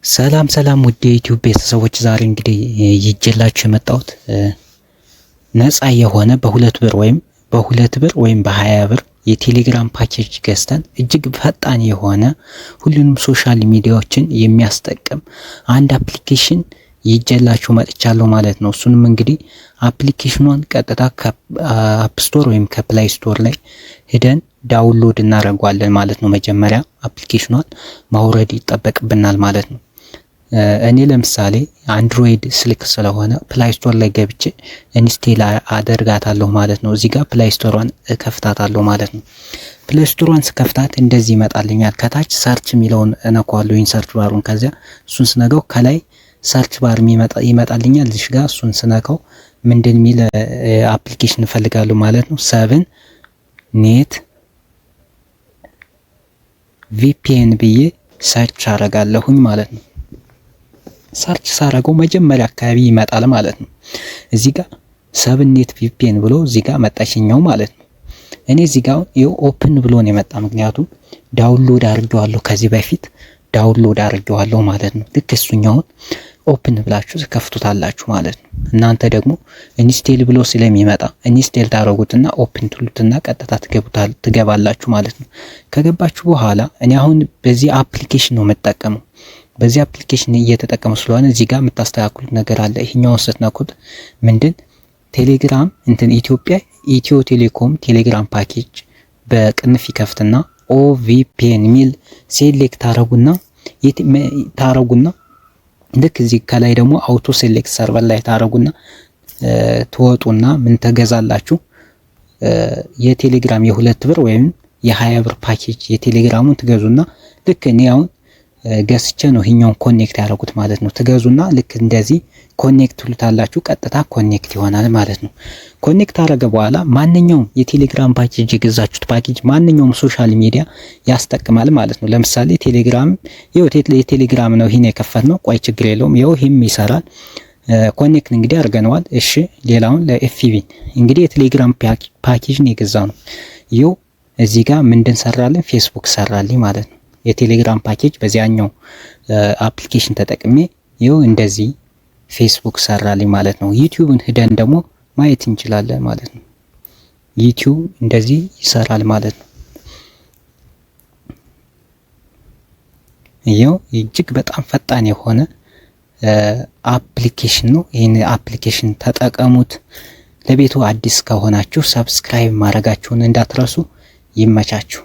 ሰላም ሰላም ውድ የዩቲዩብ ቤተሰቦች፣ ዛሬ እንግዲህ ይዤላችሁ የመጣሁት ነፃ የሆነ በ2 ብር ወይም በ20 ብር የቴሌግራም ፓኬጅ ገዝተን እጅግ ፈጣን የሆነ ሁሉንም social media ዎችን የሚያስጠቅም አንድ application ይዤላችሁ መጥቻለሁ ማለት ነው። እሱንም እንግዲህ application ኗን ቀጥታ ከ App Store ወይም ከ Play Store ላይ ሄደን download እናደርገዋለን ማለት ነው። መጀመሪያ application ኗን ማውረድ ይጠበቅብናል ማለት ነው። እኔ ለምሳሌ Android ስልክ ስለሆነ Play Store ላይ ገብቼ install አደርጋታለሁ ማለት ነው። እዚህ ጋር Play Store ሯን እከፍታታለሁ ማለት ነው። Play Store ሯን ስከፍታት እንደዚህ ይመጣልኛል። ከታች search የሚለውን እነካዋለሁ፣ ይህን search bar ኡን። ከዚያ እሱን ስነካው ከላይ search bar ይመጣልኛል። እዚህ ጋር እሱን ስነካው ምንድን የሚል application እፈልጋለሁ ማለት ነው። Seven Net VPN ብዬ search አረጋለሁኝ ማለት ነው። Search ሳረገው መጀመሪያ አካባቢ ይመጣል ማለት ነው። እዚህ ጋር Seven Net VPN ብሎ እዚህ ጋር መጣሽኛው ማለት ነው። እኔ እዚህ ጋር ይኸው open ብሎ ነው የመጣ፣ ምክንያቱም download አድርጌዋለሁ፣ ከዚህ በፊት download አድርጌዋለሁ ማለት ነው። ልክ እሱኛውን open ብላችሁ ትከፍቱታላችሁ ማለት ነው። እናንተ ደግሞ install ብሎ ስለሚመጣ install ታደርጉትና open ትሉትና ቀጥታ ትገባላችሁ ማለት ነው። ከገባችሁ በኋላ እኔ አሁን በዚህ application ነው የምጠቀመው። በዚህ application እየተጠቀሙ ስለሆነ እዚህ ጋር የምታስተካክሉት ነገር አለ። ይሄኛውን ስትነኩት ምንድን ቴሌግራም እንትን ኢትዮጵያ ኢትዮ ቴሌኮም ቴሌግራም ፓኬጅ በቅንፍ ይከፍትና OVPN የሚል select ታረጉና ልክ እዚህ ከላይ ደግሞ auto select server ላይ ታረጉና ትወጡና ምን ተገዛላችሁ? የቴሌግራም የ2 ብር ወይም የ20 ብር ፓኬጅ የቴሌግራሙን ትገዙና ልክ እኔ አሁን ገዝቼ ነው ይሄኛውን connect ያደረጉት ማለት ነው። ትገዙና ልክ እንደዚህ connect ትሉታላችሁ። ቀጥታ connect ይሆናል ማለት ነው። Connect ካደረገ በኋላ ማንኛውም የቴሌግራም ፓኬጅ የገዛችሁት ፓኬጅ ማንኛውም social media ያስጠቅማል ማለት ነው። ለምሳሌ ቴሌግራም፣ ይኸው የቴሌግራም ነው ይሄን የከፈትነው። ቆይ ችግር የለውም። ይኸው ይህም ይሰራል። Connect እንግዲህ አድርገነዋል። እሺ፣ ሌላውን ለ FB እንግዲህ የቴሌግራም ፓኬጅ ነው የገዛነው። ይኸው እዚህ ጋር ምንድን ሰራልን? ፌስቡክ ሰራልኝ ማለት ነው። የቴሌግራም ፓኬጅ በዚያኛው application ተጠቅሜ ይኸው እንደዚህ ፌስቡክ ሰራልኝ ማለት ነው። ዩቲዩብን ሂደን ደግሞ ማየት እንችላለን ማለት ነው። ዩቲዩብ እንደዚህ ይሰራል ማለት ነው። ይኸው እጅግ በጣም ፈጣን የሆነ application ነው። ይህን application ተጠቀሙት። ለቤቱ አዲስ ከሆናችሁ subscribe ማድረጋችሁን እንዳትረሱ። ይመቻችሁ።